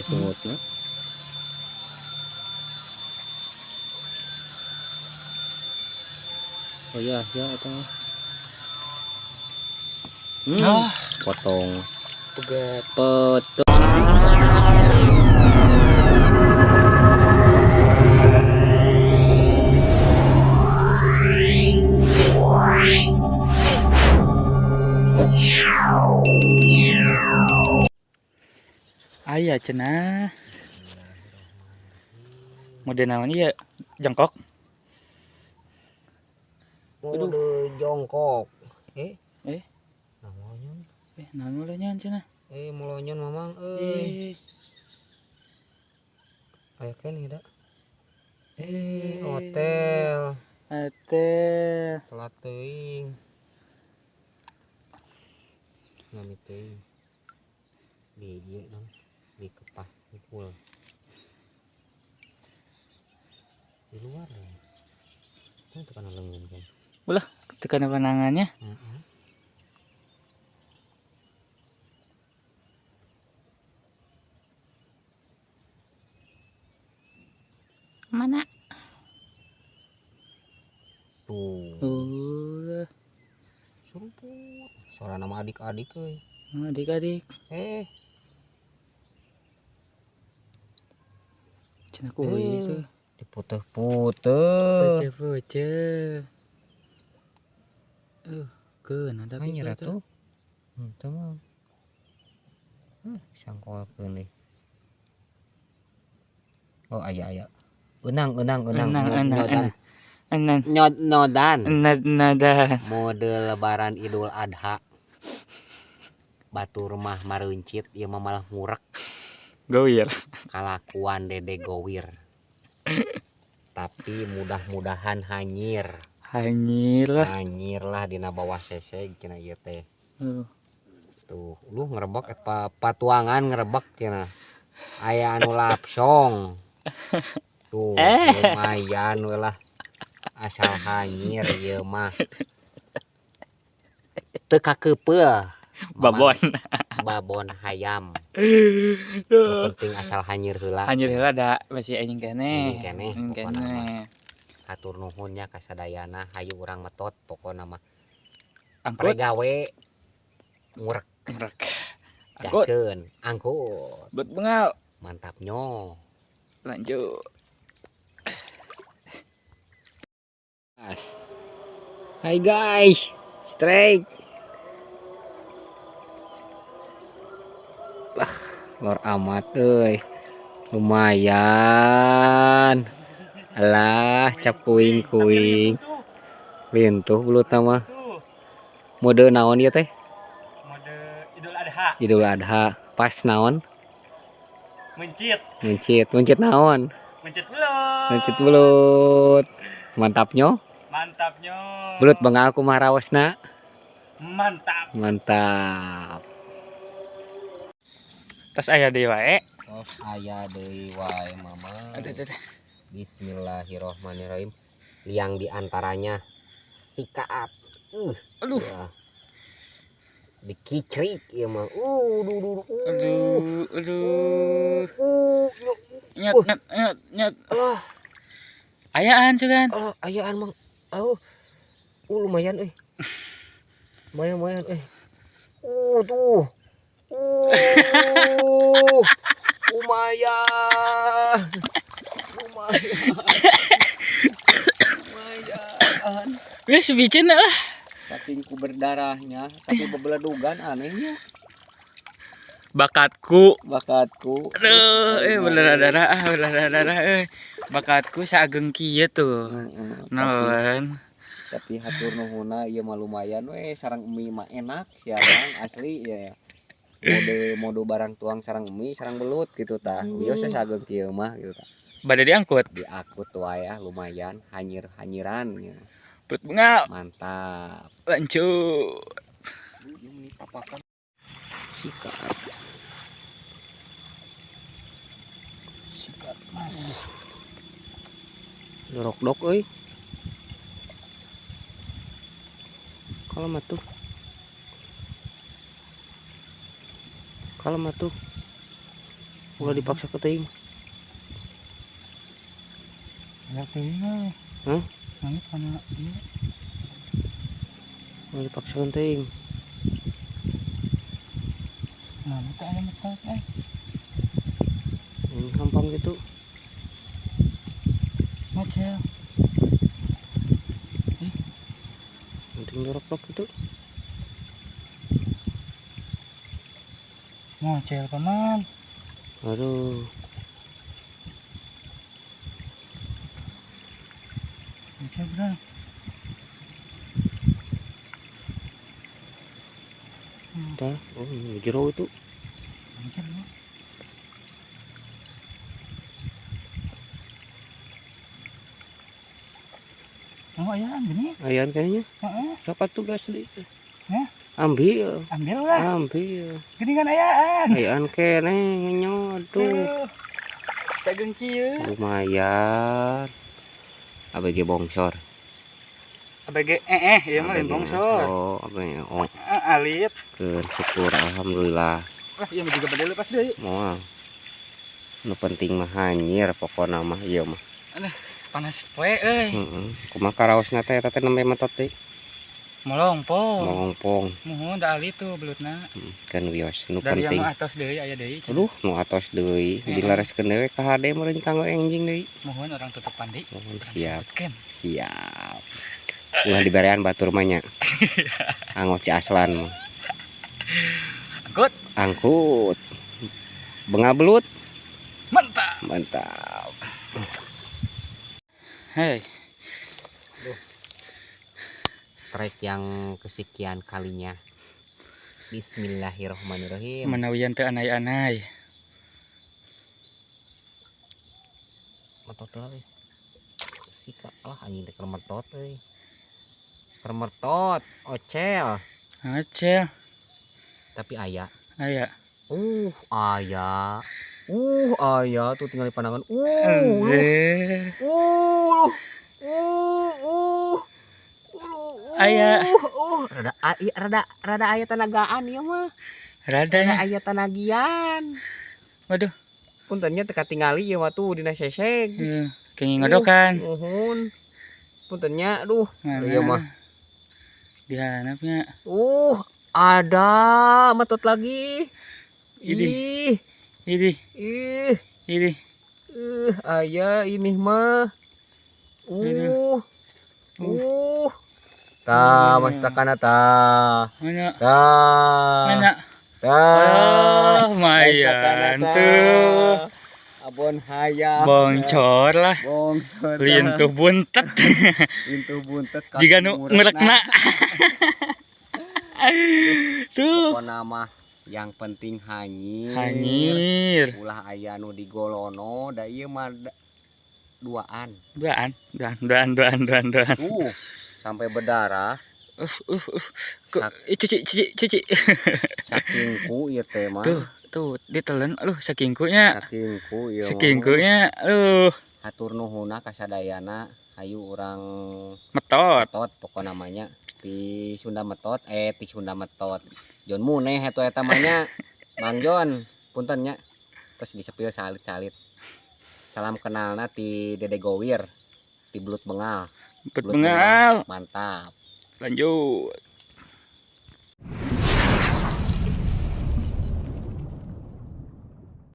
Sungutna. Oh ya, ya eta mah. Ah, potong. Pegat. Potong. Aya cenah. Mode naon ieu? Jongkok. Mode jongkok. Eh? Eh? Namanya. Naon mulonyon cenah? Mulonyon mamang euy. Aya keneh da. Hotel. Hotel. Telat teuing. Ngami teuing. Di ieu dong, di kepah pukul. Di luar ya. Itu tekan lengan kan. Ulah, tekan panangannya. Mana? Tuh. Surumput. Suara nama adik-adik euy. Adik-adik. Cenah kuy itu. Diputeh-puteh. Puteh-puteh. Keun ada Anjir pipa atuh. Henteu mah. Sangkolkeun deui. Oh, aya aya. Eunang eunang eunang Enang enang. Nyod nodan. Nodan. Mode lebaran Idul Adha. Batur mah mareuncit ieu mah malah ngurek. Gowir. Kalakuan Dede Gowir. Tapi mudah-mudahan hanyir. Hanyir lah. Hanyir lah dina bawah seseg cenah ieu teh. Tuh, lu ngerebek eta patuangan ngerebek cenah. Aya anu lapsong. Tuh, lumayan we lah. Asal hanyir ieu mah. Teu kakeupeuh. Babon. Babon hayam. Penting asal hanyir heula. Hanyir heula da masih anjing keneh. Anjing keneh pokona mah. Hatur nuhun nya ka sadayana, hayu urang metot pokona mah. Angkut. Gawe ngurek. Ngurek. Angkut. Gaskeun, angkut. Bet bengal. Mantapnya. Lanjut. Hai guys, strike. Lah, lor amat euy. Lumayan. Alah, cap kuing-kuing. Lintuh belut mah. Mode naon ieu teh? Mode Idul Adha. Idul Adha. Pas naon? Mencit. Mencit, mencit naon? Mencit belut. Mencit belut. Mantapnya? Mantapnya. Belut bengal kumaha raosna? Mantap. Mantap. Tas aya deui wae. Tos aya deui wae mama. Aduh, aduh. Bismillahirrahmanirrahim. Liang diantaranya sikaat. Aduh. Ya. Dikicrik ieu mah. Duh, duh, Aduh, aduh. Nyet, nyet, nyet, nyet. Alah. Ayaan sugan. Alah, ayaan mang. Lumayan euy. Lumayan, lumayan euy. Tuh. Lumayan. Lumayan. Lumayan. Wes bicin lah. Saking ku berdarahnya, tapi bebeledugan anehnya. Bakatku. Bakatku. Aduh, berdarah-darah, ah, berdarah-darah, Bakatku saageng kieu tuh. Naon. Tapi hatur nuhunna ieu mah lumayan we, sareng mie mah enak siaran asli ya. Mode barang tuang sareng mie, sareng belut gitu tah. Wios saageng kieu mah gitu tah. Bade diangkut. Diangkut wae ah, lumayan, hanyir-hanyiran gitu. Belut bengal. Mantap. Lanjut. Sikat. Sikat mas. Dorok-dok euy. Kalau mah tuh. Kalau mah tuh. Ulah dipaksa ke teuing. Ya teuing euy. Hah? Langit kana ieu. Ulah dipaksakeun teuing. Nah, teh aya metot euy. Ini hampang gitu. Ngocel. Ih. Penting dorok-dorok gitu. Ngocel paman. Aduh. Ngocel bro. Dah, oh ini jero itu. Ngocel bro. Oh, ayaan gini. Ayaan kayaknya. Heeh. Siapa tuh gas di? Hah? Ambil. Ambil lah. Ambil. Gini kan ayaan. Ayaan keneh ngenyo tuh. Sageung kieu. Lumayan. ABG bongsor. ABG ieu mah lain bongsor. Oh, ABG oh. Alit. Keur syukur alhamdulillah. Lah ieu mah juga bade lepas deui. Moal. Nu penting mah hanyir pokona mah ieu mah. Aduh, panas poe euy. Heeh. Kumaha karaosna teh eta teh nembe metot deui? Molongpong. Molongpong. Muhun da alit tuh belutna. Kan wios nu dari penting. Dari anu atos deui aya deui. Aduh, nu atos deui. Dilareskeun deui ka HD meureun kanggo enjing deui. Muhun orang tutupan deui. Muhun siap. Sebutkeun. Siap. Ulah diberean batur mah nya. Anggot si Aslan mah. Angkut. Angkut. Bengal belut. Mantap. Mantap. Hei. Duh. Strike yang kesekian kalinya. Bismillahirrahmanirrahim. Menawian teu anai-anai. Metot lah euy. Sika lah anjing teh keur metot euy. Keur metot, ocel. Ocel. Tapi aya. Aya. Aya. Aya tuh tinggal di pandangan. Aya. Rada aya tenagaan ieu mah. Rada aya tenagian. Waduh. Puntennya teu katingali ieu mah tuh dina seseg. Heeh, kenging ngodokan. Nuhun. Puntennya aduh. Ieu mah. Dihanapnya. Ada metot lagi. Ih. Ini. Ih. Ini. Aya ini mah. Ta, mas takana ta. Mana? Ta. Mana? Ta. Oh, lumayan tuh. Abon hayam. Bongcor lah. Bongsor. Lintuh buntet. Lintuh buntet. Jika nu ngerekna. Tuh. Pokona mah yang penting hanyir. Hanyir. Ulah aya nu digolono da ieu mah duaan. Duaan. Sampai berdarah. Cuci. Sakingku ieu teh mah. Tuh ditelen aduh sakingkunya. Sakingku ieu. Sakingkunya aduh. Hatur nuhunna ka sadayana hayu urang metot. Metot pokona mah nya. Ti Sunda metot ti Sunda metot. Jon muneh eta eta mah nya. Mang Jon, punten nya. Terus disepil salit-salit. Salam kenalna ti Dede Gowir, ti Belut Bengal. Belut Bengal. Mantap. Lanjut.